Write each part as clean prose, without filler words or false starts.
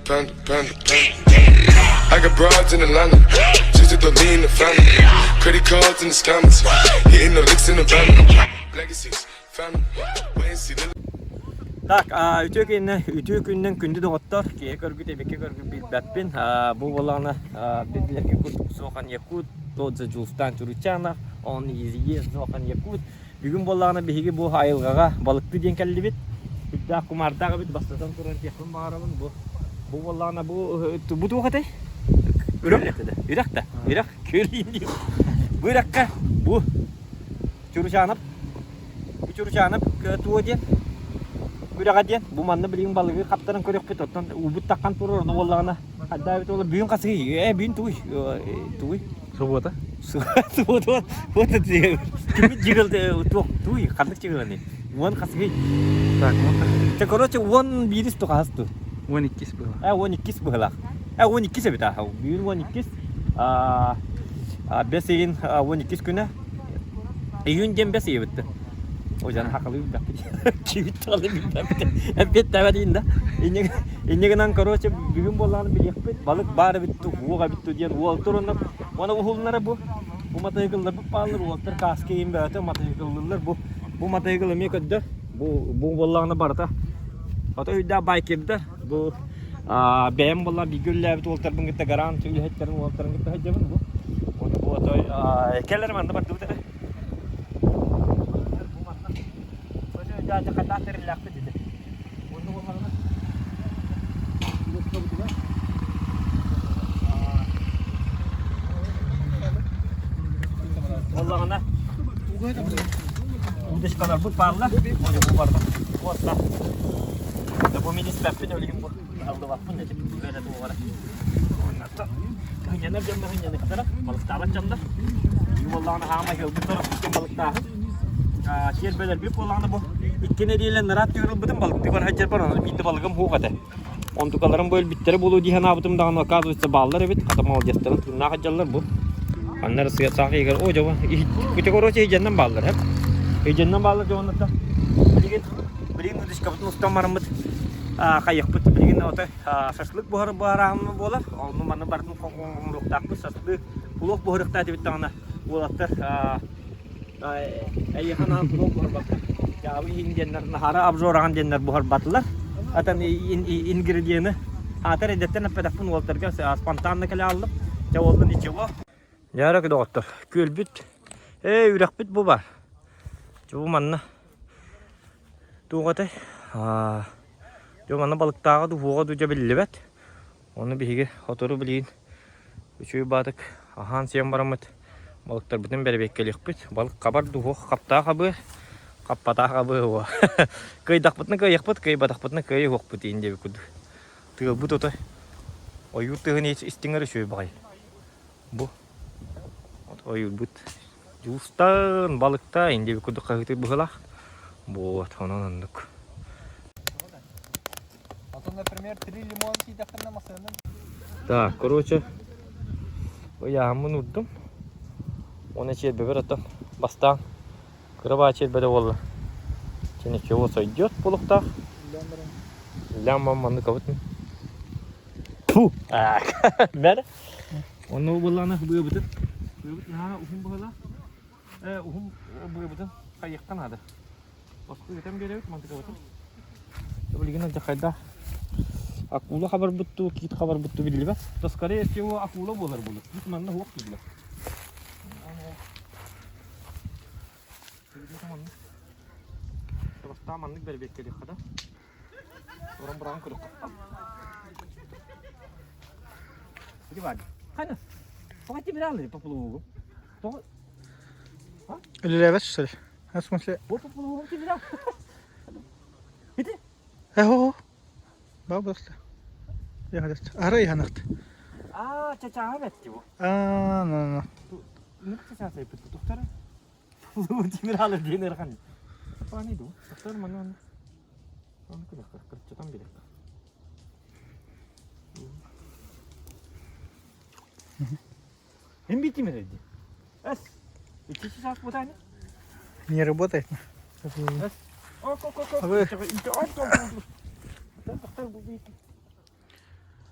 Panda, panda, panda. I got broads in Atlanta. Just to lean the family. Credit cards in the scammers. Hitting the licks in the van. Legacies, family. Wait and see the Так, үтүө күннэн, үтүө күннэн күндү доҕоттор, киһи көргүт, эбикки көргүт билбэппин. Бу буоллаҕына билэргэ курдук Суохан Якут, тот же Дьулустаан Чуручанов, он есть Суохан Якут. Бүгүн буоллаҕына биһиги бу айылҕаҕа балыктыы диэн кэллибит. Сүрдээх кумаардаах эбит, бастатан туран этиэхпин баҕарабын. Бу бу буоллаҕына бу бу туох этэй? Үрэх да. Үрэх да. Үрэх күөл диир. Бу үрэххэ бу Чуручаанап бу Чуручаанап туо диэн үрэҕэ диэн бу манна билигин балыгы хаптаран көрүөхпүт оттон уубут таххан турар ону буоллаҕына хайдаа эбит бүгүн хасыый ээ бүгүн тугуй тугуй Субуота. Субуота вот Күммүт дьыгыл туох туй ханнык дьыгыланый? Уон хасыгый? Так, уон хасыгый. Те короче уон биирис тухас ту. Уон иккис быһылаах. Э уон иккис быһылаах. Э уон иккис эбит аа. Бүгүн уон иккис. Аа бэс ыйын уон иккис күнэ. Июнь диэн бэс ыйа битти. Ожан хакалы билбэппит. Кибит талы билбэппит. Эппиэттээбэт иин да. Инньэ гынан короче бүгүн буоллаҕына билиэхпит. Балык баар эбит ту, уох эбит ту диэн уолтур онно уонна уһулунара бу. Бу матайгылларбыт бааллар, уолаттар кааска иин бөҕөтө матайгыллыллар. Бу бу матайгыл эмиэ көрдөр. Бу бу буоллаҕына барыта. Ото өйдөөх байкердар. Бу бэйэм буоллаҕына бииргэ үлэлээбит уолаттарбын кытта гарант үлэһиттэрин уолаттарын кытта сылдьабын бу. Уонна бу отой кэлэр манна бардыбыт эрэ. Бу манна өйдөөх тэриллээхпит ити. Уонна буоллаҕына Буоллаҕына удочкаларбыт бааллар. Бу барда. Уотта. Бу мин испэппин өлүгүм бу. Алдыбаппын этим. Бэйэ туоҕара. Хынньанар дьонно хынньаныктара, балыктаабат дьонно. Ии буоллаҕына хаамай ылбыт сорох балыктааһын. Сиэрбэлэрбит буоллаҕына бу икки нэдиэлэ нараат түһэрилбитим балыктыы бар сылдьарбар онон биирдэ балыгым суох этэ. Онтукаларым бу өлбүттэрэ буолуо дии санаабытым даҕаны оказывается бааллар эбит. Хата молодецтарын тыыннаах сылдьаллар бу. Ханна эрэ сыа саах иһигэр о дьоҕо короче иһдьэннэн бааллар эп. Иһдьэннэн бааллар дьоҕоннорто. Билигин билигин удочкабытын устан бараммыт хайыахпыт билигин ото шашлык буһар буһарааһын буолар. Ону маны барытын оҥоруохтаахпыт. Шашлык плов буһарыахтаах этибит даҕаны уолаттар эйиэхэ анаан плов буһарбаттар. Дьаабы иһин диэннэр наһаара обжораҕын диэннэр буһарбатылар. Атын ингредиены аатар эдэттэн эппэтэхпин уолаттарга спонтанно кэлэ ааллым. Дьэ уолла ничего. Дьаарак доҕоттор, күөлбүт, ээ үрэхпит бу бар. Дьэ бу манна Туох этэй? Дьэ манна балыктааҕа дуу, уоҕа дуу дьэ биллибэт. Ону биһиги сотору билигин үчүгэй баатык аһаан-сиэн бараммыт балыктарбытын бэрэбиэркэлиэхпит. Балык хабар дуу, уох хаптаах хабыа, хаппатаах хабыа уо. Кыайдахпытына кыайыахпыт, кыайбатахпытына кыайыахпыт иин диэбит курдук. Тыалбыт отой ойуур тыаһын истиҥэр үчүгэй баҕайы. Бу ойуурбут дьуустан балыкта индиэбит курдук хаһыытыыр быһыылаах. Вот, онон оннук. например, три лимона сиидэххинэ масыанын Так, короче, ыйааһыммын уурдум. Уонна чиэрбэбэр оттон бастаан кыра баа чиэрбэтэ буолла. Чэ ничего сойдет буолуохтаах. Лям маннык абытын. Фу! Бэр. Онно буоллаҕына быабытын. Быабыт наһаа уһун быһыылаах. Ээ, уһун быабытын хайыахха наада. Босхо ыытан биэрэбит, мантыкабытын. Билигин алдьархайдаах акула хабарбыт дуу, кит хабарбыт дуу биллибэт. Да, скорее всего, акула буолар буолуо. Кит манна суох дииллэр. Бастаан маннык бэрбиэккэлиэххэ да. Уран быраҕан көрүөххэ. Ити баар. Хана? Тоҕо тимир поплавогу? Тоҕо? Үлэлээбэт что ли? В смысле? Бу поплавогу тимир Ити? Э, Баа баста. Ара иһанахт. Аа, чачааҕа бэтти бу. Аа, на на. Ну, чачаа сайпыт тухтара. Тимир алыр диэн ыарахан. Пааны ду. Тухтар маны оны. Оны күлэххэ, кырчатан билэххэ. Им бити тимир ди. Эс. Ичи сак бутаны. Не работает. Эс. Ок, ок, ок, ок. Вы-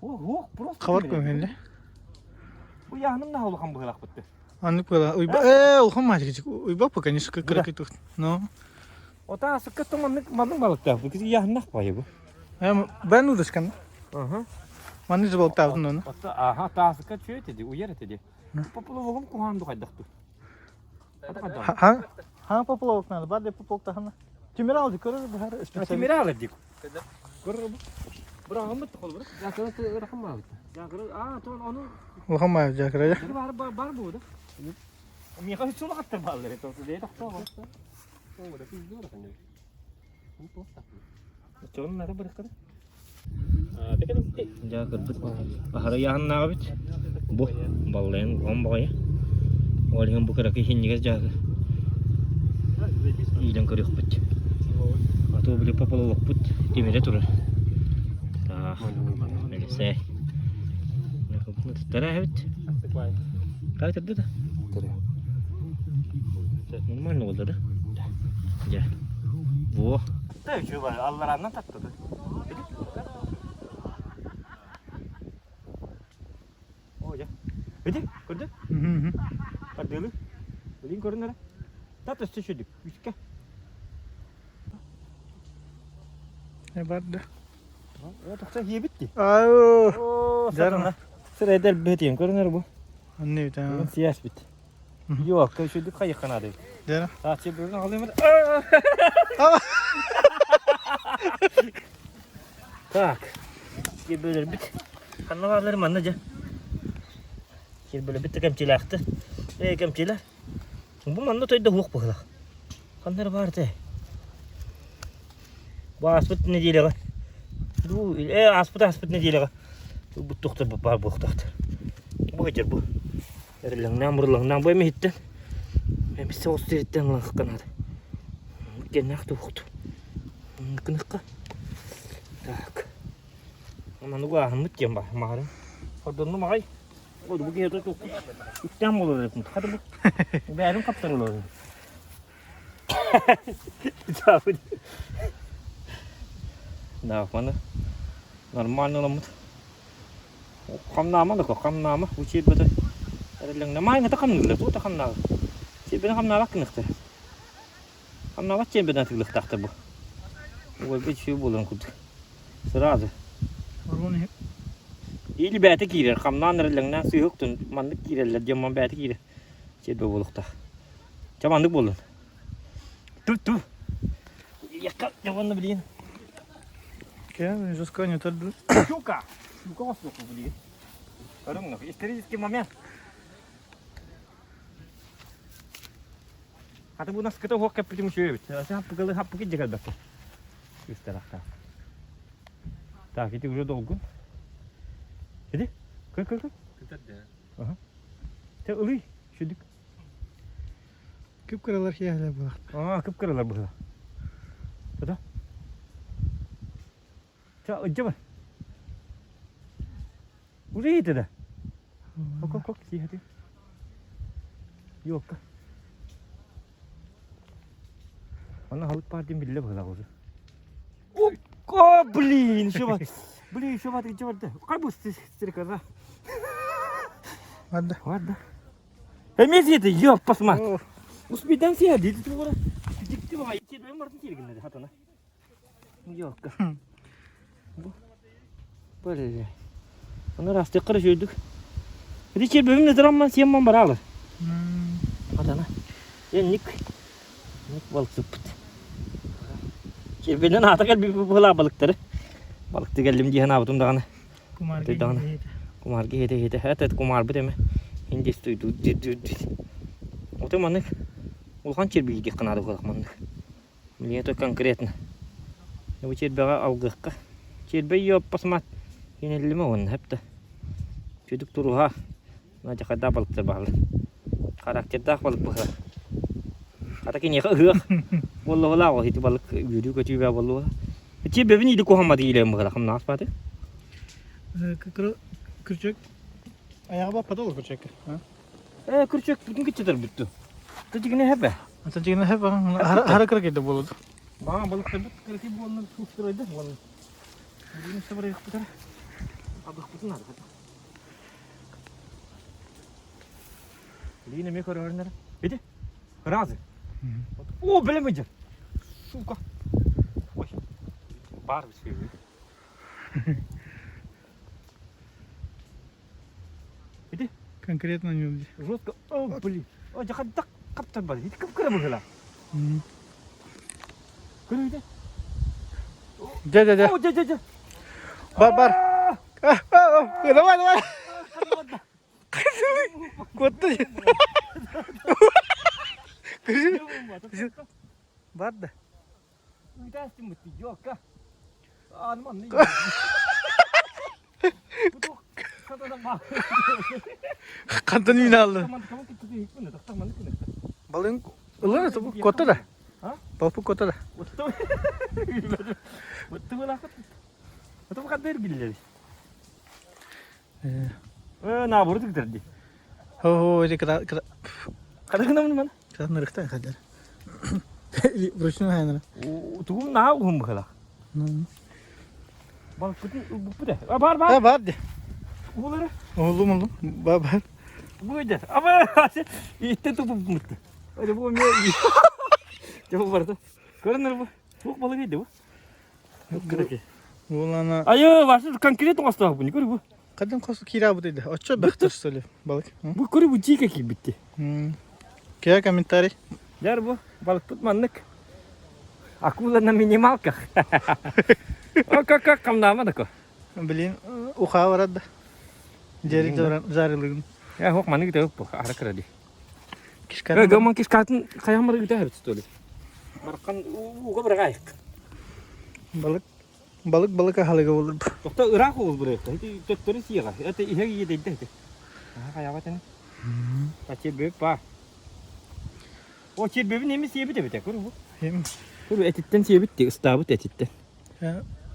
Уох, просто. Хабар көмөллө. Бу яһыным наһаа улахан быһыылаахпытты. Аннык была. Уйба э улахан мальчик. Уйба по конечно кыракый тух. Но. Ота асыкка томаннык маннык балыктаах. Бу киси яһыннах баайы бу. Эм бен удашкан. Ага. Манны же балыктаабытын оны. Ота аха таасыкка чүөт эди, уйар эти. Поплавогум куһаан духайдахту. Ха ха поплавок надо. Бар деп поплавок тахана. Тимир алды көрөр бу хар. Тимир алды дик. Көрөр бу. Бырагымыт кол бу. Жакыры ырахым баабыт. Жакыры а тон ону Улахан маайы жакыры. бар бар бар бу да. Миха сула каттар баллар это дейт тохтоо. Чон нара барыккада. Жакырбыт. Ахара яһаннааҕы бит. Бу баллайын уһун баҕайы. Ол иһин бу кыракый синньигэс дьаакы. Иилэн көрүөхпүт. А то били попололокпут тимирэ турар. Таах, Алексей. Туттара эбит. Как это да? Нормально болды да? Да. Во. Да, еще бар, аллараннан таттыды. О, я. Иди, көрдө? Тардылы. Билин көрүнөр. Тат өстө шүдүк. Үскә. Не барды. О, тохта хиебитти. Ау. О, Жарна. Сыр эдер бетиен көрүнөр бу. Анны бит. Бүгүн сияс бит. Yok, шүдүк хайыкканады. Жара. Таачы бүгүн алыйм. Так. Кир бөлөр бит. Ханна баалар манна жа. Кир бөлөр бит кемчилэхти. Э кемчилер. Бу манна тойда хуох быһылах. Ханнар бар те. Бу ааспыт неделяҕа. Бу э ааспыт ааспыт неделяҕа. Бу тохтор бу бар буохтаахтар. Бу сылдьар бу. Эрилэҥнээн мурулаҥнаан бу эмиһиттэн эмис соҕус сириттэн ылахханаада. Кэннээх туохту. Кыныкка. Так. Онон угааһыммыт диэн баар маҕарын. Хордоннум аҕай. Ой, бу киһи туох үктээн буолар эбит. Хата бу. Бээрин хаптар олорор. Наахманы нормально ыламмыт. Хамнаама да хамнаама бу сиэрбэтэ эрэллэҥнэ маайҥата хамныыллар туох да хамнаабат. Сиэрбэни хамнаабат гыныахтара. Хамнаабат сиэрбэнэн атыылыахтаахтар бу. Уолга үчүгэй буоларын курдук. Сразу. Или бэйэтэ киирэр, хамнаан эрэллэҥнээн сыыһа маннык киирэллэр диэн ман бэйэтэ киирэр. Сиэрбэ буолуохтаах. Чэ маннык буоллун. Ту-ту. Якка, уонна билигин. Кэ, жестко не төрдү. Щука! Щука ослуку билигин. Көрүҥ, исторический момент. Хата бу наскыта уһуох кэппитим үчүгэй эбит. Хаппыкалы хаппыкы дьэ кэлбэккэ. Кыыстарахта. Так, ити уже долгун. Иди, көр, көр, көр. Ага. Те ылый, шүдүк. Кып-кыралар киэһэлэр буолахтар. Аа, кып-кыралар быһыла. Тата. Ча, ыдьа бар. Уже иһитэ да. Кок, кок, кок, сиэхати. Ёлка. Аны халык бар диэн биллэ быһыылаах уже. О, блин, еще бар. Блин, еще бар, еще бар. Хай бу стрекоза. Ладно. Ладно. Эмиэ сиэтэ, ёппасма. Успейдан сиэ, диэти тугура. Дикти баҕай, сиэбэм бартын сиэргиннэри хатана. Ёлка. Бу. Бөле. Аны растыккар үчүгдүк. Ити сиэрбэбин ытырамман сиэмман бараалар. Хатана. Энник. Ник балыксыппыт. Сиэрбэнэн аата кэлбит быһылаах балыктары. Балыкты кэллим дии санаабытым даҕаны. Кумаарга даҕаны. Кумаарга иһитэ иһитэ. Эт кумаарбыт эмэ. Индис Ото маннык улахан чирбиирдиэххэ наада буолах маннык. Мне то конкретно. Бу чирбэҕэ алгыахха. Чирбэ ёппасмат кинэллимэ уонна хэпта. Чүдүк туруһа. Надя хайда балыктар баалар. Характердаах балык быһа. Хата киниэхэ ыһыах буоллаҕалаах ити балык үөрүү-көтүү баа буоллуҕа. Чирбэбин иди куһаммат иилээн быһалах хамнаҕас бааты. Күрчөк Аяҕа баппата ол күрчөккө. Э, күрчөк бүтүн киччитер бүттү. Тажигине хэбэ. Тажигине хэбэ. Хара кыра кирде буолуд. Баҕа балыктарбыт кыракый буолан суустурайды. Уонна бүгүн сабырайыхпытар. Абыхпытар. Лина эмиэ көрөөрүн эрэ. Ити, ыраазы. О, бэлэм ыдьар. Сука. Ой, баар бисфейбит. Ити? Конкретно не убди. Жестко. О, блин. О, дьахаддак хаптар бар. Ити кып кыра быһыла. Көрүүтэ. Дьэ, дьэ, дьэ. О, дьэ, дьэ, дьэ. Бар, бар. Давай, давай. Куотта. Бар да. Хантан үүнэ аллын? Балыгын ылар куотта да. Балпы куотта да. Наоборот ыктар дии. О, ити кыта кыта Хата гынамын мана. Кыта нырыхтан хаддар. Вручную хайнара. Тугум наа уһун быһылах. Балыкпытын ылбыппыт ээ. А бар бар. А бар де. Уолары. Уллум уллум. Бар бар. Бу өйдө. Аба итте тупупмут. Öyle bu ne? Дьэ барда. Көрөнөр бу. Туох балык edi бу? Уолана. Айы, вашы конкрет оҥостоох бу. Көрү бу. Қадым қосу кира бу дейді. Оччо бәхтер что ли балык. Бу көрү бу дьиэ киирбитти. Кия комментарий. Дьэр бу балыкпыт маннык. Акула на минималках. О, как как камнама тако. Блин, уха барат да. Жери жарылыгын. Я хок маннык да бу ара кыра ди. Кишкатын. Гаман кишкатын хайамар үтә хәбит что ли. Баркан уга бырагайык. Балык балык балык ахалыга болur. Тохто ыраах уол бырык. Ити төттөрү сиэҕэ. Это иһэ иэдэйдэ ити. Хайаба тени. Та чирбэбит ба. О чирбэбин эми сиэбит эбит көрү бу. Көрү этиттен сиэбит ти ыстаабыт этиттен.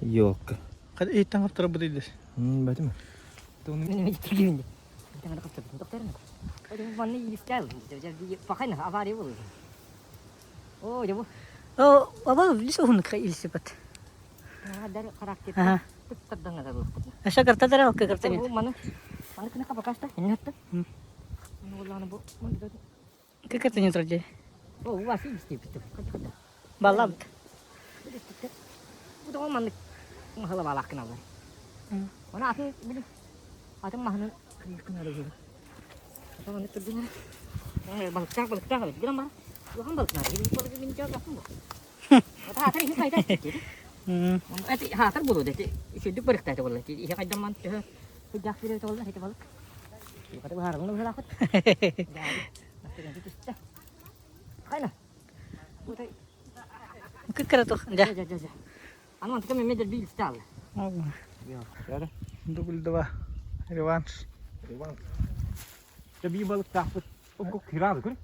Йоокка. Хад иттен хаптара бу дейдес. Бэтим. Дубль 2. Реванш. Дьэ бии балыктаахпыт. Кыраады көр.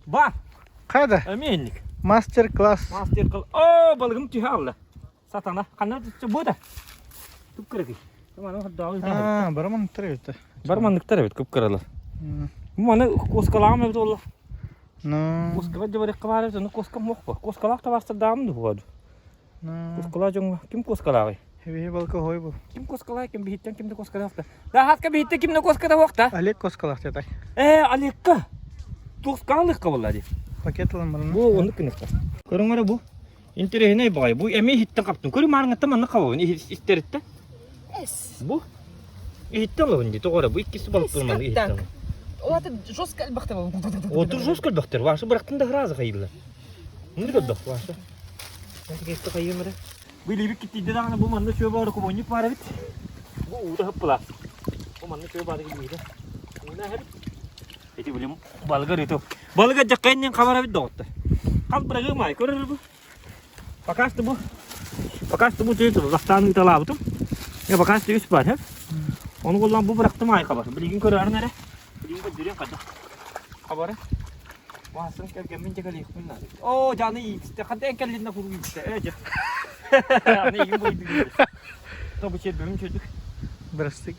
Бар. Қайда? Эмиэнник. Мастер-класс. Мастер кыл. О, балыгым түһэ алла. Сатана. Ханна түстэ бу да. Туп кыракый. А, бараман эбит. Барманныктар эбит кып кыралар. Маны коскалаам эбит олла. Ну. Коскага дебарекка бар эбит, ону коска мох ба. Коскалаах табастырдаам ду буаду. Коскалаа дьоҥҥо ким коскалааҕый? Хебеһи балка хой бу. Ким коскалаай, ким биһиттэн ким да коскалаах да. Да хатка биһиттэн ким да коскада уохта. Олег коскалаах тетай. Ээ, Олекка. Тоскаалык буолла дии. Пакет ылан баран. Бу оннук гыныхта. Көрүҥ эрэ бу. Интэриэһинэй баҕайы. Бу эмиэ иһиттэн хаптым. Көрү маарыҥҥыттан маннык хабабын истэриттэн. Бу иһиттэн ылабын дии. Тоҕо эрэ бу иккис балыктар маннык иһиттэн. Ол жестко элбэхтэ Отур жестко элбэхтэр. Ваша бырахтын да сразу хайыылар. Мындык элбэх ваша. Кесті хайыым эрэ. Бу илиибит киттийдэ даҕаны бу манна чүө баары кубонньук баар эбит. Бу уута хыппылаах. Бу манна чүө баары килиитэ. Ууна эһэбит. Ити билим балыгар иту. Балыга дьаккайнен хабар эбит доҕоттор. Хал бырагы маай көрөр бу. Пока что бу пока что бу түйүт бастаан ыыталаабытым. Я пока что үс бар, Ону боллан бу бырахтым аай хабар. Билигин көрөөрүн эрэ. Билигин көрдөрүөн хайдах. Хабары. Васын кэргэммин дьэкэлиэхпин наада. Оо, дьаны иитистэ. Ханта эн кэллиннэ куруук иитистэ. Ээ, дьэ. Аны игин бойдугун. Тобу чирбэбин чөдүк. Бырастык.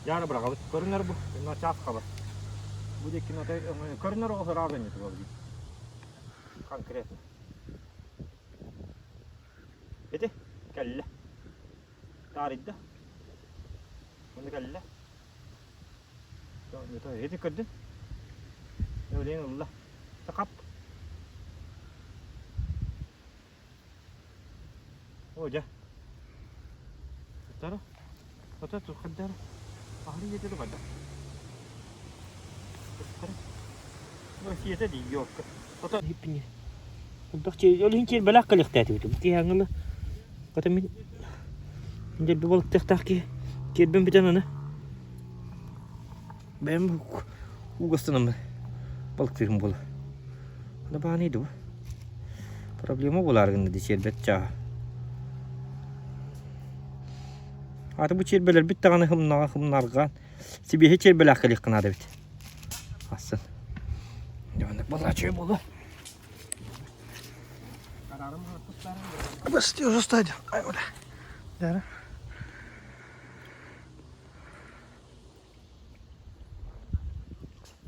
Яра быраҕабыт. Көрүнэр бу. Инна час хабар. Бу деккин отой көрүнэр оҕо сразу не туга Конкретно. Ити кэллэ. Таарыйда. Уонна кэллэ. Ити көрдүн. Өлең ылла. Хап. О, дьэ. Тара. Ото туххаддара. Аһары ийэтэ тухадда. Сиэтэ дии, ёлка. Ото хиппине. Элбэх чэй, ол иһин чиэрбэлээх кэлиэхтээтибит. Бу киһи аңылы. Ката мин дьэлби балыктыахтаах киһи. Киэрбин бүтэн аны. Бэйэм уугастанаммын балыктыырым буола. Аны бааныы дуу. Проблема буолаар гынна дии чиэрбэт чааһа. Аты бу чиэрбэлэрбит даҕаны хымнаҕа хымнарҕаан сибиэһи чиэрбэлээх кэлиэххэ наада эбит. Асын. Дьоннук буолааччы буолуо. Басти уже стадия. Ай, оля. Да.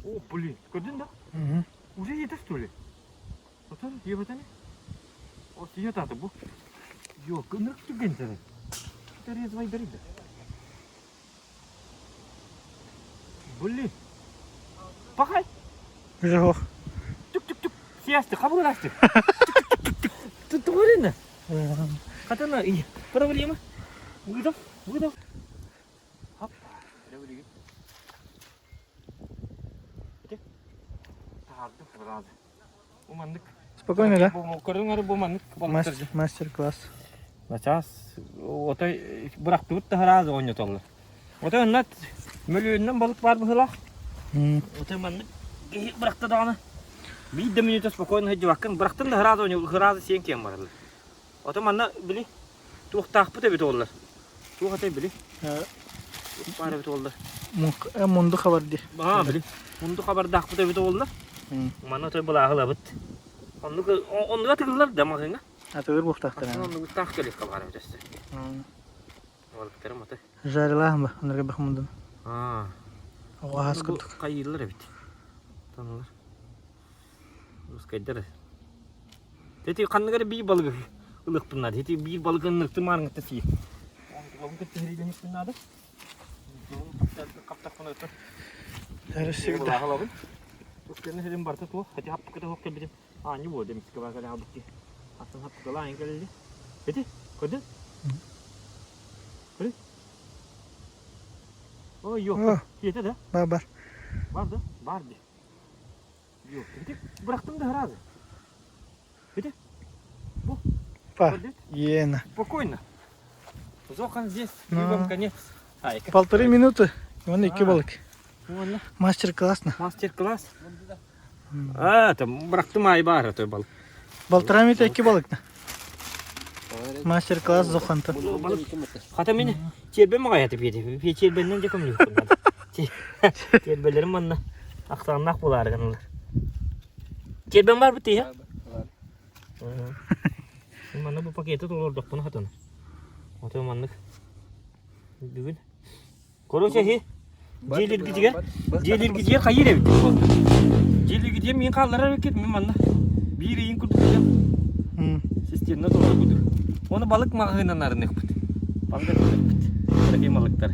О, блин, көрдүн да? Угу. Уже едешь, что ли? Отон, ебатаны? О, сиет аты бу. Yok, ынырык түгэн сэрэ. Трезвый да. Блин. Пахай. Уже Түк-түк-түк. Сиясты, қабылдасты. Түк-түк-түк. Хатана, проблема. Выдав, выдав. Хоп. Ити. Таһаардым сразу. Бу маннык. Спокойно, да? Көрүҥ бу маннык Мастер, мастер-класс. Начаас отой бырахтыбыт да сразу оонньотоллор. Отой онно мөлүйүөнүнэн балык баар быһыылаах. Отой маннык киһи бырахта даҕаны биир да мүнүүтэ спокойно сылдьыбаккын бырахтын да сразу оонньуу сразу сиэн киэн бараллар. Ото манна били туохтаахпыт эбит уоллар. Туох этэй били? Туох баар эбит уоллар. Мунду хабар дии. Аа били. Мунду хабардаахпыт эбит уоллар. Манна отой былааһылабыт. Оннук оннуга тыгыллар да маҕаһыыҥҥа. Атыгыр буохтаахтар. Оннугуттаах кэлиэххэ баар эбит өссө. Балыктарым аты. Жарилаах ба, оннорго бах мундун. Аа. Оҕо курдук. Хайыылар эбит. Таналар. Русскайдар. Ити ханнык эрэ биир балыгы ылыахпын наада. Ити биир балыгы ынырыктыы маарыҥҥыта сиир. Онтулабын кытта сэриилэниэхпин наада. Хаптахпына өтөр. Всегда. Ускерни сирин барыта туох, хати хаппыкыта суох кэлбитим. Аанньы буо демискэ баа кэлэ хаалбыт дии. Аттан хаппыкылаан кэлэлли. Ити, көрдүн? Көрүн? Ой, yok. Сиэтэ да? Бар, бар. Бар да? Бар дии. Yok. Ити бырахтым да сразу. Ити. Бу. Па. Ена. Спокойно. Зохан здесь, любом конец. Полторы минуты, и он икки балык. Мастер-класс. Мастер-класс. А, там бырахтым ай бар той балык. Полтора минута икки балык. Мастер-класс Зоханта. Хата мин тиэрбэн маҕайаты пиэти. Тиэрбэннэн дьэ көмнүөхпүн наада. Тиэрбэлэрим манна ахсааннаах буолаары гыналлар. Тиэрбэн бар бит ийэ? Манна бу пакеты толордохпуна хатана. Ото маннык бүгүн. Короче, хи дьиэлиргитигэр дьиэлиргитигэр хайыыр эбит. Дьиэлиргитигэр миин хаалларар эбиккит мин манна биир ыйын курдук сылдьан системно толорбутур. Оны балык маҕаһыынан арыныахпыт. Балык арыныахпыт. Трофей балыктар.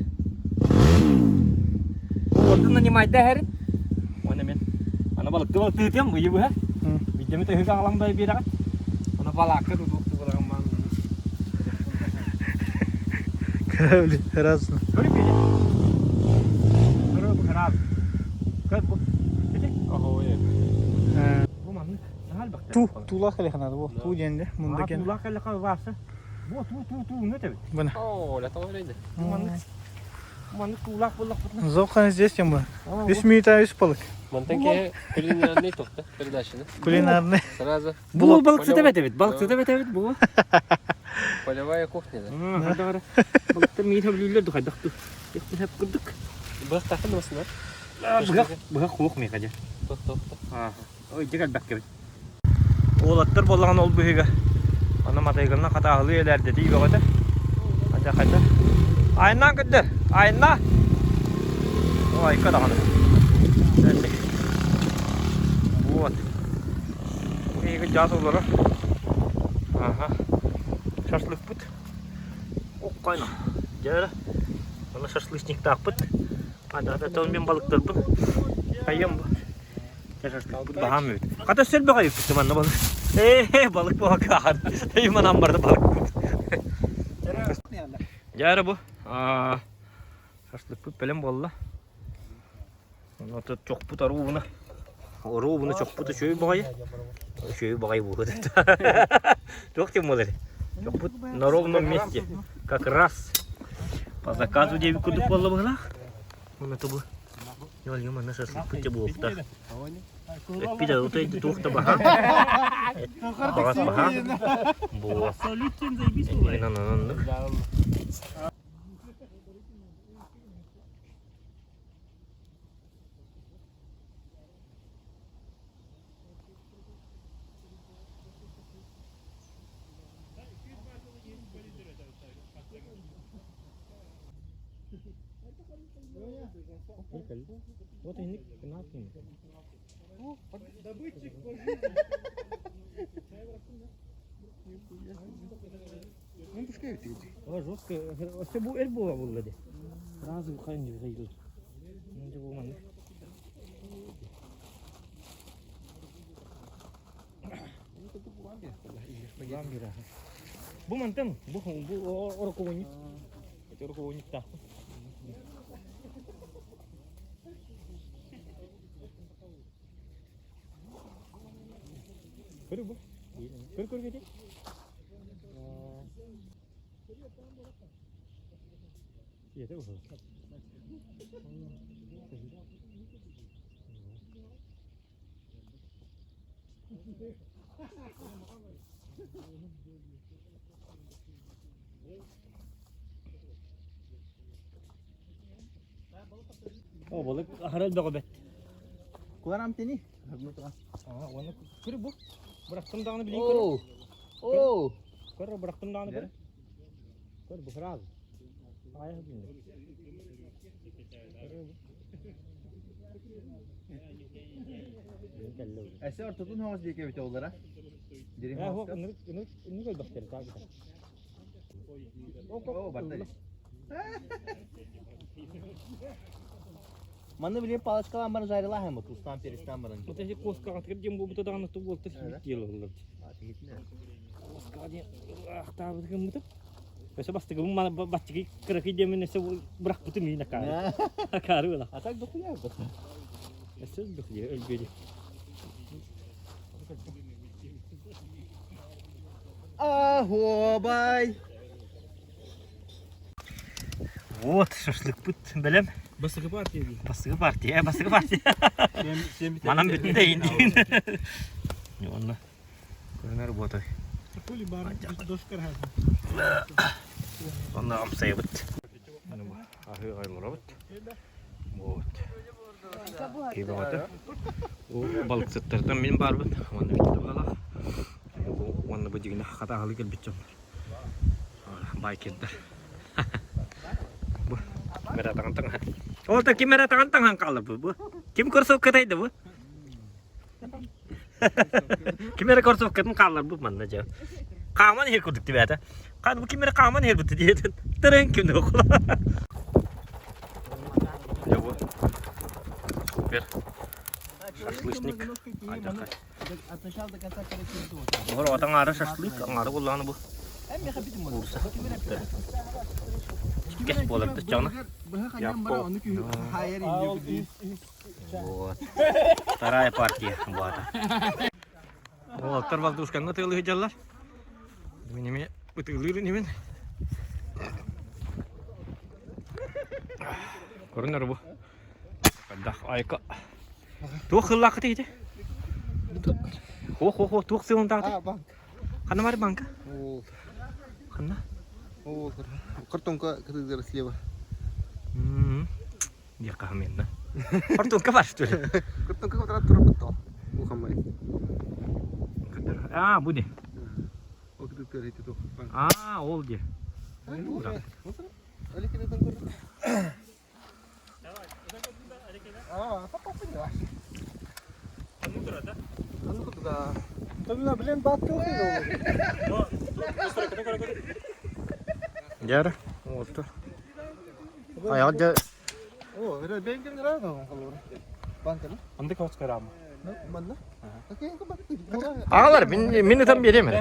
Ордун нанимайда эһэрин. Оны мен аны балыкты балыктыытыам ыйы быһа. Биирдэми төһүг аҕалан бай биэрэҕит. Оны балаакка тутуохту булаган маан. Корабль разно. Көрүп били. Көрүп корабль. Көр бу. Били. Бу маннык. Наһаа элбэхтэр. Ту, туулаах кэлиэхэ наада бу. Туу диэн де, мунда кен. Туулаах кэллэхэ баарса. Бу туу туу туу үҥөт эбит. Бына. О, ля того рейде. Бу маннык. Маннык туулаах буллахпытына. Зохан здесь тем бы. Үс минута үс балык. Мантан кулинарный тохта передача, да? Кулинарный. Сразу. Бу балыксыт эбит эбит. Балыксыт эбит эбит бу. Полевая кухня, да? Балыктар миин хөблүүллэр духайдах ту. Яхтын хөп курдук. Бых тахын осына. Быһах быһах хуох миэхэ дьэ. Тох тох тох. Ой, дьэ кэлбэккэ эбит. Уолаттар буоллаҕына ол быһыыга аны матайгынна хатааһылыы элээрдэтии бөҕөтө. Ача хайда. Айнаан көрдөр. Айна. Ой, даҕаны. Вот. Эйиги жаас олоро. Аха. Шашлыкпыт. Оккайна. Дьэ, Аны шашлычниктаахпыт. Ата мен балыктарбын. Хайым бу. Шашлыкпыт баһаам эбит. Хата сөрбөҕө юппут манна балык. Ээ, балык буолакаар. Эй, манан барда балыкпыт. Дьэ, бу. Шашлыкпыт бэлэм буолла. Ону чохпут оруубуна. Оруубуна чохпут үчүгэй баҕайы. Үчүгэй баҕайы буолуо. Туох диэн буолар? Чохпут на ровном месте. Как раз по заказу диэбит курдук буолла быһылаах. Уонна тобу Йол манна шашлыкпыт дьэ буолуохтаах. Эппит алытай туох да баһаам. Баҕас баһаам. Буо. Иннинэн оннук. Вот инник Добытчик Жестко. Өссө бу эр буола булла ди. Сразу хайын дии Дьэ бу маннык. Бу мантан бу бу ороковунник. Это ороковунниктаахпын. Көрү бу. Көр көр кете. Yeter bu. О, балык аһара элбэх эбит. Куларам тени. Уонна көрү бу. Бырахтым даҕаны билин көр. Оо! Көр бырахтым даҕаны көр. Көр бу сразу. Аайа билин. Эсе ортотун хоос диэки эбитэ олара. Дирин Э, хоос. ынырык ынырык ынырык элбэхтэр таабыта. О, барда. Маны биле палочкалаан баран жарилаһым бу тустан перестан баран. Вот эти коска атыр диэн буолбута даҕаны ту буолта сибит диэн Коска диэн ахтаабыт гыммытым. Өсө бастыгыбын мана баччыгый кыракый диэмин өсө бырахпытым иин акаары. Акаары була. А так дохуя бы. Өсө дохуя өлбүөдү. Ахобай. Вот шашлыкпыт бэлэм. Бастакы партия дии. Бастакы партия, бастакы партия. Манан бүтүн да иин. Онно көрүнэр буотой. Онно амсайбыт. Аһыы айларабыт. Вот. Киһи Балыксыттартан мин баарбын. Уонна бүттэ баалаах. Уонна бу дьигинэ хата аһылык кэлбит дьоннор. Байкердар. Бу ким таҥан таҥан. Ол та ким эрэ таҥан таҥан хаалла бу. Бу ким кроссовкатайда бу? Ким эрэ кроссовкатын хааллар бу манна дьэ. Хааман иһэр курдук тибээтэ. Хаан бу ким эрэ хааман иһэр буту диэтин. Тырын ким да Дьэ бу. Супер. Шашлычник. От начала до конца короче Олор отаң аара шашлык, аҥаары буоллаҕына бу. Куурса. Кэс буолар да чаҕына. Вот. Вторая партия буолата. Уолаттар воздушканы тыалыы сылдьаллар. Мин эмиэ ытыылыыр инибин. Көрүнэр бу. Хайдах айка. Туох сыллааххыт ити? Хо хо хо туох сылынтаҕыт? банк. Ханна бар банка? Ол. Ханна? Ол. Картонка кытыгар слева. Диэххэ хамыйынна. Картонка бар что ли? Картонка квадрат турабыт Бу хамай. А, бу не? Ол кытыгар ити туох банк. А, ол де. Дьэ, уолту. Айаҕа дьэ О, это бенген градо Банка, Онда кос карам. Манна. Аҕалар, мин мин ытан биэриэм эрэ.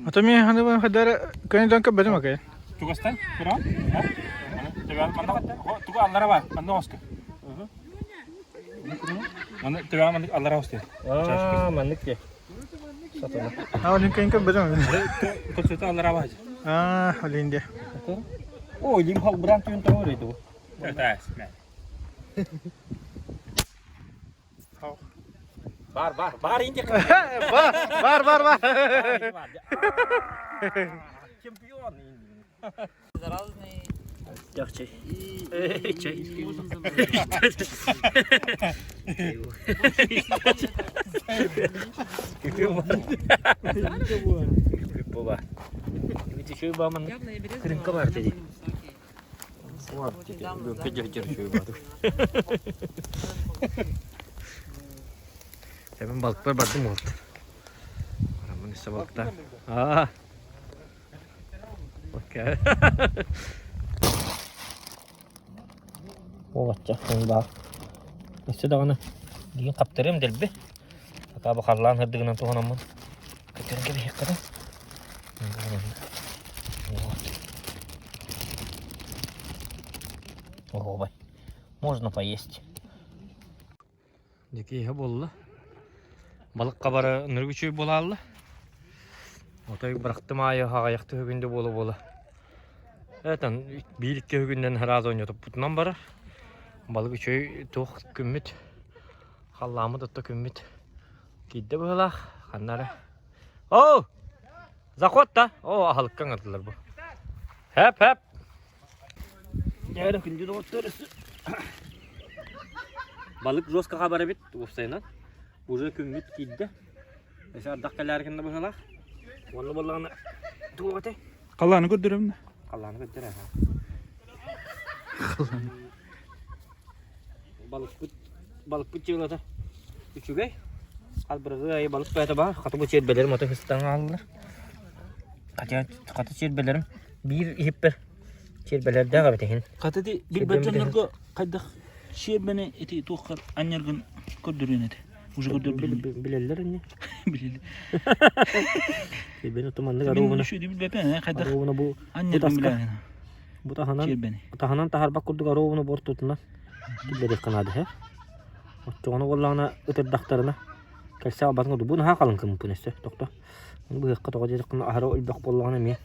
Ото мен ханы хадар көнөдөн көбөтүм акай. Тугастан кыра? Тугу аллара бар, манна оска. Манна төбө маннык аллара осте. Аа, маннык де. Сатана. А олин көн көбөтүм. Көтөтө аллара бар. Аа, олин де. О, лим хал бран түн тоңор edi bu. Бар, бар, бар инде. Бар, бар, бар, бар. Чемпион. Заразный. Чай. Эй, чай. Явно я березовый. Крымка бар dedi. Вот недавно, да. Hemen balıklar bardım oldu. Aramın işte balıklar. Aa. Okey. Олачча баар. Өссө даҕаны диин хаптарыам дэлби. Акаба халлаан сырдыгынан туһанаммын. Көтөрөн кэбиһиэххэ да. Вот. Оһуобай. Можно поесть. Дикиһэ буолла. Балыкка бары ынырык үчүгэй буолаалла. Отой бырахтым аайы аҕыйахта үһүгүндэ буола-буола. Этан биир-икки үһүгүнэн сразу ойнотуппутунан барар. Балык үчүгэй туох күммүт, халлааммыт отто күммүт киирдэ быһыылаах. Ханна эрэ. Оо! Заход да? Оо, аһылыкка ыҥырдылар бу. Хэп-хэп! Дьэ, күндү доҕоттор Балык жестко хабар эбит, уопсайынан. Уже күммүт киирдэ. Өссө ардах кэлээри гынна быһыылаах. Уонна буоллаҕына туох этэй? Халлааны көрдөрөмүн. Халлааны көрдөр Балыкпыт балыкпыт дьыалата үчүгэй. Хас бырыгы айы балык бэйэтэ баар. Хата бу чиэрбэлэрим ото хыстан хааллылар. Хотя хата чиэрбэлэрим биир иһиппэр чиэрбэлэрдээх эбит иһин. Хата ити билбэт дьоннорго хайдах чиэрбэни ити туоххар анньаргын көрдөрүөн этэ. Уже көрдөрбүт. Билэллэр ини. Билэллэр. Чиэрбэни оту маннык аруубуна. Билбэппин хайдах Аруубуна бу анньаргын билэҕин. Бу таһынан Чиэрбэни. таһынан таһарбак курдук аруубуна бортутунан киллэриэххэ наада һэ. Оччоҕуна буоллаҕына ытырдахтарына кэлсэ албатын курдук бу наһаа халыҥ кыммыппын өссө тохто. Ону быһыахха тоҕо диэтэххинэ аһара өлбөх буоллаҕына эмиэ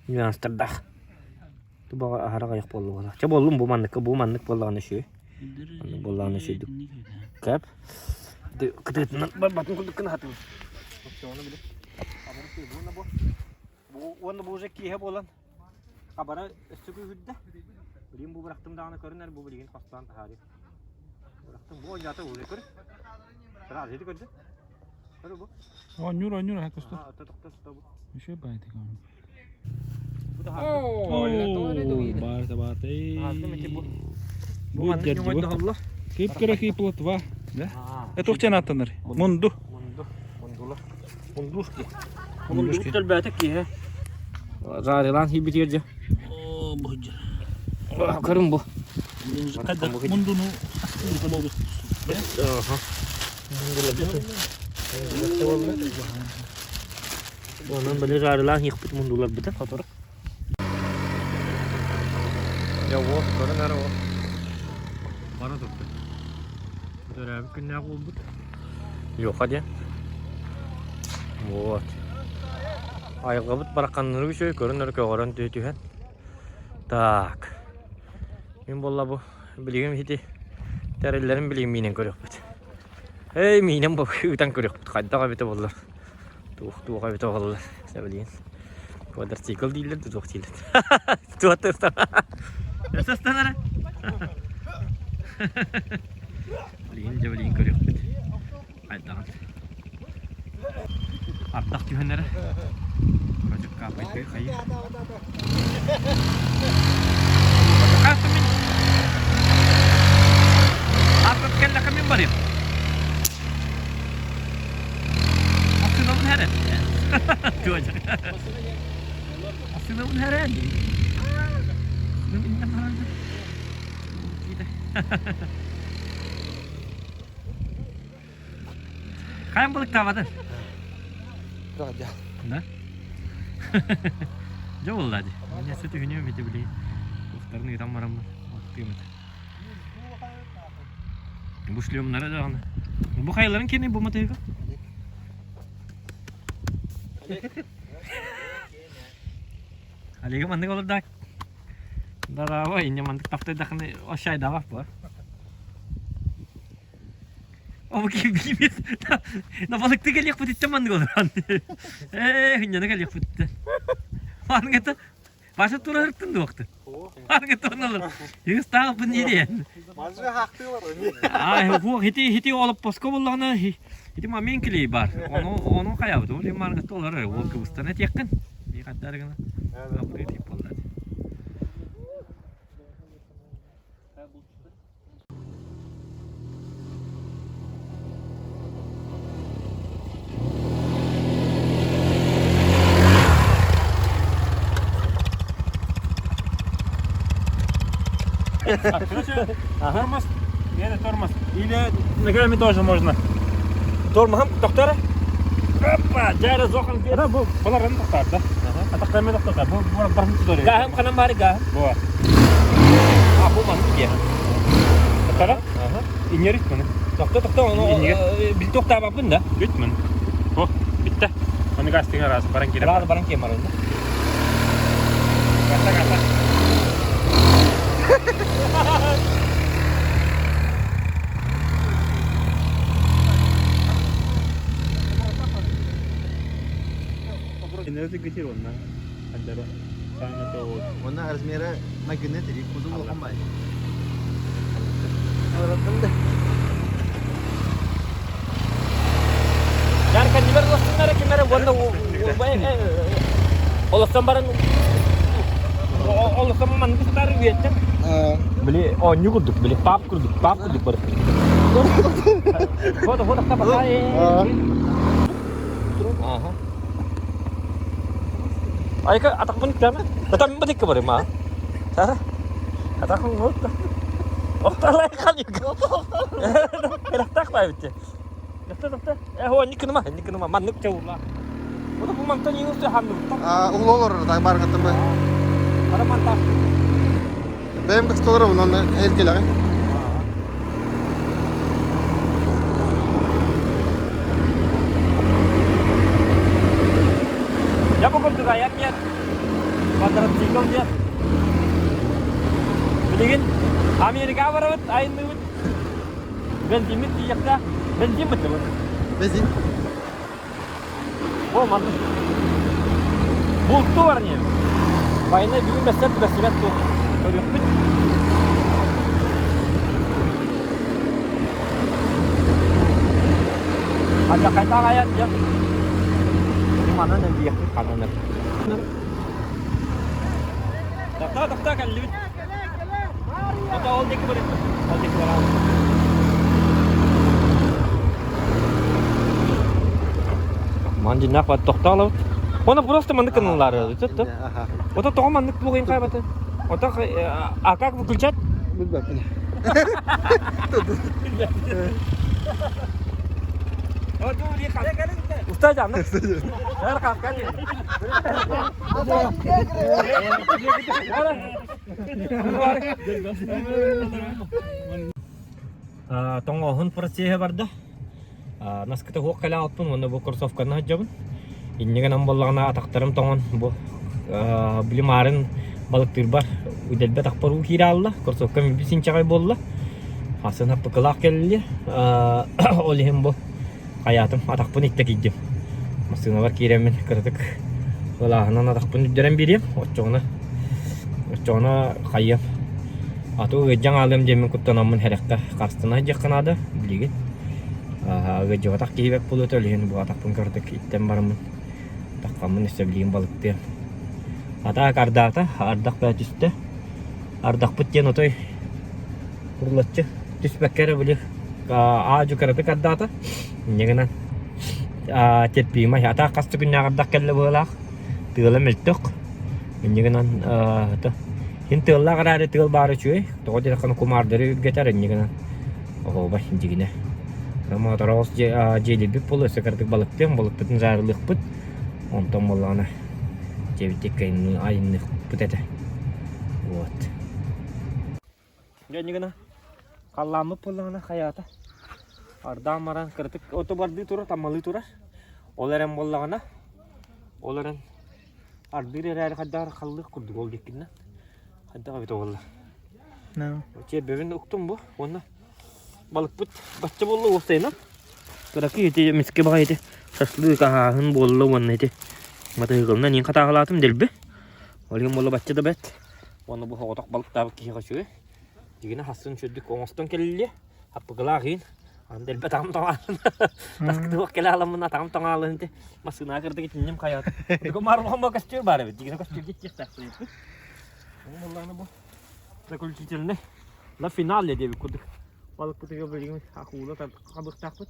нюанстардаах. Тубаҕа аһара аҕыйах буолла Чэ буоллум бу манныкка бу маннык буоллаҕына үчүгэй. Маннык буоллаҕына үчүгэй Кэп. Кытыытынан барбатын курдук гына хатыыбын. Оччоҕуна били абара тыыбына бу. Бу уонна бу уже киэһэ буолан абара өссө күүһүрдэ. Билигин бу бырахтым даҕаны көрүнэр бу билигин хостоон таһаарыам. Бырахтым бу оонньоото уже көр. Сразу ити көрдө. Көрү бу. Оонньуур оонньуур аха көстөр. Ата тохто сыта бу. Еще баайты кам. Бу таһаардым. Баарта баарта. Таһаардым ити бу. Бу Бу маннык дерди бу. ньоҥойдоһоллор. Кып-кыракый плотва. Да? Аа. Это туох диэн ааттанар? Мунду. Мунду. Мундула. Мундушки. Мундушки. Мундук төлбөөтө киһи. Жарилан хибитир дьэ. О, бу Көрүн бу. Мундуну Онон били жарилаан хихпит мундулар битен хотору. Дьэ уот көрөн эрэ уот. Бара турда. Төрөөбүт күннээх буолбут. Леха диэн. Вот. Айылҕабыт барахханнары үчүгэй көрөн эрэ көҕөрөн түһэн. Так. Мин буолла бу билигин ити тэриллэрин билигин миинэн көрүөхпүт. Эй миинэн бу ыытан көрүөхпүт хайдах эбитэ буоллар. Туох туох эбитэ буоллар. Билигин квадроцикл дииллэр да туох дииллэр. Туох Өсөстанара. Билигин дьэ билигин көрүөхпүт. Хайдаҕын. Ардах түһэн эрэ. Вроде капает хайы. Артып кэллэхэ мин барыам. Туоча. Ассына бун herän. Хайан балыктаабатын? Да? Дьэ буолла дии. Минньэсэ түһүнүөм ити били. Туохтарын ыытан бараммын. Оттуом этэ. Бу шлемнары даҕаны. Бу хайаларын кини бу матыыга? Олега маннык олордак. Дараба, инне маннык таптайдахны ошайдабах бар. О, ким На балыкты кэлиэхпититтэн маннык олорон. Ээ, хынньана кэлиэхпититтэн. Маннык это Баша тура ыртын дуохты. Маннык туоналар. Юстаах бун диэн. Мажы хактылар. Ай, бу хити хити олоппоско буллаҕына хити мамин клей бар. Ону ону хайабыт. Ол маннык толор ол кыбыстан этиэххин. Би хаддар гына. Абыры тип болла. Короче, тормоз, это тормоз. Или ногами тоже можно. Тормоһум тохтор. Опа, жара зохан бер. Да, бу баларын тохтар да. Атактармен тохтар. Бу бу барын тутар. Гаһым ханан бары гаһым. Бу. А бу маннык дии. Тохтара? Ага. Иннер үтмөн. Тохто тохто ону Инниге. бил тохтаабаппын да. Үтмөн. Бу битте. Аны газ тигер раз баран кире. Рады баран кем баран. Гаса гаса. Она размера магнит или кузов лохомбай. Yani kendime ulaşsınlar kimlere wanda Олохтон баран олохтон маннык сытар үөттэн. Били оонньуу курдук, били пап курдук, пап курдук бар. Вот вот так Ага. Айка атакпын иттеме? Татам бу дикке барым а. Сара. Атакпын вот. Охталай халик. Эрахтах бай битте. Тохто тохто. Э хо никыныма, никыныма маннык чаула. Ота бу мантан иңүстө ханнык. Улолор так баргаттым ба. Ара манта. Бэм кыстолор онон эркелеҕин. Я бу курдук аяк диэн квадроцикл диэн. Билигин Америка барабыт, айынныбыт. Бензиммит тиийэхтээх. Бензин быттыбыт. Бензин. Бу маннык. Булту бар не. Война бүгүн бэссэр түбэсибэт туох. Көрүөхпүт. Алдьархайдаах айан дьэ. Манан элбиэхпит ханан Тохтоо, тохтоо, кэллибит. Ото ол диэки барыппыт. Ол диэки барабыт. Ман дьиннээх бат тохтоолобут. Оны просто маннык гыналлар сөп Ага. Ото тоҕо маннык буолуйун хайбаты. Ото а как выключать? Билбэппин. Уста жаным. Бәрі қаққан. Тоҥоһун процеһа барда. Наскыта хуох кэлэ алтын уонна бу кроссовканы сылдьабын. Инньэ гынан буоллаҕына атахтарым тоҥон бу били маарын балыктыырбар үдэлбэт атахпар уу киирэ хаалла. Кроссовкам үбүс инчэҕэй буолла. Хасын хаппыкылаах кэлли. Ол иһин бу хайаатым атахпын иттэ кийдим. Массыыналар киирэммин кыратык ылааһынан атахпын үрдэрэн биэриэм. Оччоҕуна оччоҕуна хайыам. Аты ыалдьан хаалыам диэммин куттанаммын сэрэххэ харыстана сылдьыахха наада билигин. Ыалдьыбатах киһи бэрт буолуо этэ, ол иһин бу атахпын кыратык иттэн бараммын таххаммын өссө билигин балыктыам. Атаак ардаата, ардах баа түстэ. Ардахпыт диэн отой курулаччы түспэккэ эрэ били аа-дьу кыратык ардаата. Инньэ гынан Терпимай. Атаах хас да күннээх ардах кэллэ быһыылаах. Тыала мөлтөх. Инньэ гынан Син тыаллаах эрээри тыал баара үчүгэй. Тоҕо диэтэххинэ кумаардары үргэтэр инньэ гынан оһуобай дьигинэ. Моотороҕос дьиэлийбит буолуо өссө кыратык балыктыам, балыкпытын саарылыахпыт. Онтон буоллаҕына дьиэбит айанныахпыт этэ. Вот. Дьэ инньэ гына халлааммыт буоллаҕына хайаата ардаан баран кыратык ото бардыы турар, таммалыы турар. Ол эрэн буоллаҕына, ол эрэн Ардыыр эрээри хайдах эрэ халлыах курдук ол диэккиннэ. Хайдах эбитэ буолла. Чиэрбэбин уктум бу уонна балыкпыт бачча буолла уопсайынан. Кыракый ити эмискэ баҕайы ити шашлык аһааһын буолла уонна ити матыһыгылынан иин хатааһылаатым дэлби. Ол иһин буолла бачча да бэт. Уонна бу соҕотох балыктаабыт киһиэхэ үчүгэй. Дьигинэ хассын үчүгдүк оҥостон кэлиллиэ. Аппыгылаах иин. Аны дэлби атаҕым тоҥаалын. Таскытыах кэлэ аламмын атаҕым тоҥаалын ити массыынаҕа кырдык итинним хайаат. Дугу маар улахан көстүүр баар эбит. Дьигинэ көстүүргэ тиэхтээхпин. Ол буоллаҕына бу заключительный на финале диэбит курдук. Балыкпытыгар билигин акула хабыахтаахпыт.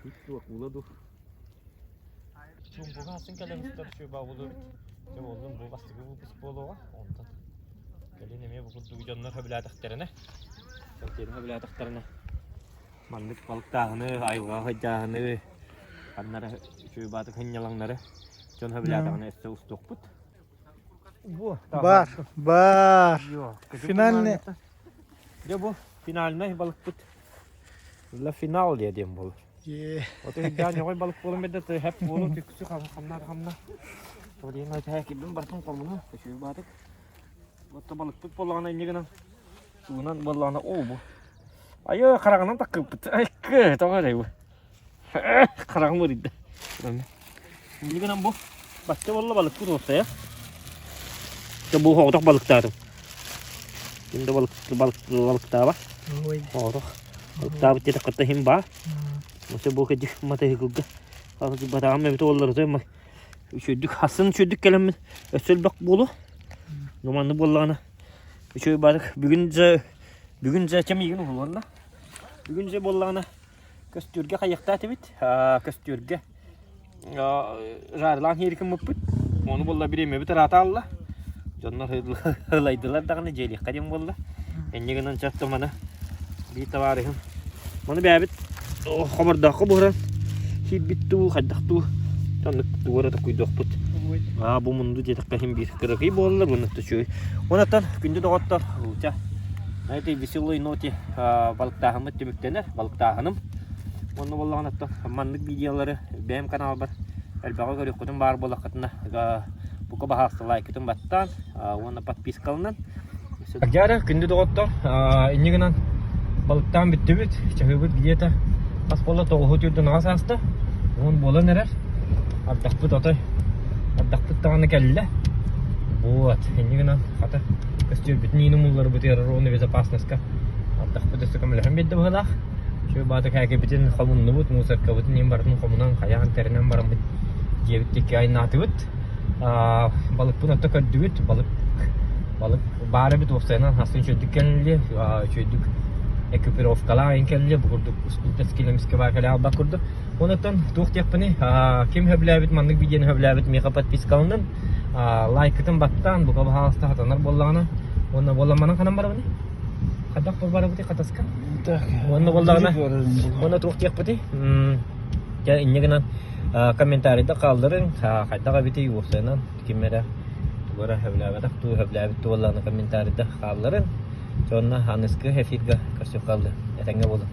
Икки акула ду. Чуумпуга атын кэлэн устар чуйбаа буолуо эбит. Дьэ буоллун бу бастакы выпуск буолуоҕа. Онтон кэлин эмиэ бу курдук дьоннор сөбүлээтэхтэринэ, сэргиэнэ сөбүлээтэхтэринэ маннык балыктааһыны, айылҕаҕа сылдьааһыны, ханна эрэ чуйбаатык сынньалаҥнары дьон сөбүлээтэҕинэ өссө устуохпут. Бар, бар. Финальный. Дьэ бу финальнай балыкпыт. La финал диэн буолар. Ото үрдээн ньоҕой балык буолан бэрдэ хэп буолу түксү хамна хамна. Тоҕо диэн кирбин бартын хомуну көчүө баатык. Отто балыкпыт буоллаҕына инньэ гынан тугунан буоллаҕына оо бу. Айы хараҕынан таккыппыт. Айкы тоҕо эрэ бу. Хараҕым ыарыйда. Инньэ гынан бу бачча буолла балыкпыт уопсайа. Бу соҕотох балыктаатым. Ким да балык балык балыктаабат. Соҕотох балыктаабыт диэтэххэ иһин баар. Өссө бу кэдик матыһыгылга батаҕым эбитэ буоллар үчүгдүк хасын үчүгдүк кэлэммин өссө элбэх буолуо. Ну маннык буоллаҕына үчүгэй баатык бүгүн дьэ бүгүн дьэ кэм иигин уһулуонна. Бүгүн дьэ буоллаҕына Көстүүргэ хайыахтаах этибит. Көстүүргэ жарылаан иһирикиммыппыт. Ону буолла бириэмэбит ыраата алла. Дьоннор ылайдылар даҕаны дьиэлиэххэ диэн буолла. Инньэ гынан чатта маны биир табаарыһым. Маны бэйэбит хомордооххо буһаран киирбит дуу, хайдах дуу. Оннук тугу эрэ токуйдуохпут. Аа бу мунду диэтэххэ иһин биир кыракый буолла, бу үчүгэй. Онон күндү доҕоттор, ча На этой веселой ноте балыктааһыммыт түмүктэнэр, балыктааһыным. Онно буоллаҕына маннык видеолары бэйэм каналбар элбэҕи көрүөххүтүн баар буоллаххытына бука баһаалыста лайкытын баттаан уонна подпискаланан. Дьара, күндү доҕоттор, инньэ гынан балыктаан бүттүбүт, чаһыыбыт где-то хас буолла тоҕуһу түүрдэн аҕас ааста. Уон буолан эрэр. Ардахпыт отой ардахпыт даҕаны кэллэ. Вот, инньэ гынан хата көстүөрбүтүн иин умулларбытыгар ровно безопасностька ардахпыт өссө көмөлөһөн биэрдэ быһыылаах. Үчүгэй баата кээкэбитин хомуннубут, мусоркабытын иин барытын хомунан, хайаан тэринэн бараммыт дьиэбит диэки айаннаатыбыт. Балыкпын отто көрдүбүт, балык балык баар эбит уопсайынан хасын үчүгэйдик кэлли, үчүгэйдик экипировкалаах айан кэлли, бу курдук ускулта скилемискэ баа кэлэ албат курдук. Онон туох диэхпиний, ким сөбүлээбит маннык видеоны сөбүлээбит миэхэ подпискаланын, лайкытын баттаан, бука баһаалыста хатанар буоллаҕына, уонна буолламманан ханан барабыный? Хайдах барабытый хатаска? Уонна буоллаҕына, уонна туох диэхпитий? Дьэ, инньэ гынан комментарийда хаалларыҥ, хайдах эбитий уопсайынан ким эрэ тугу эрэ сөбүлээбэтэх дуу, сөбүлээбит дуу буоллаҕына комментарийда хаалларыҥ. Дьэ, онно аныгыскы эфирга көрсүөххэ хааллы. Этэҥҥэ буолуҥ.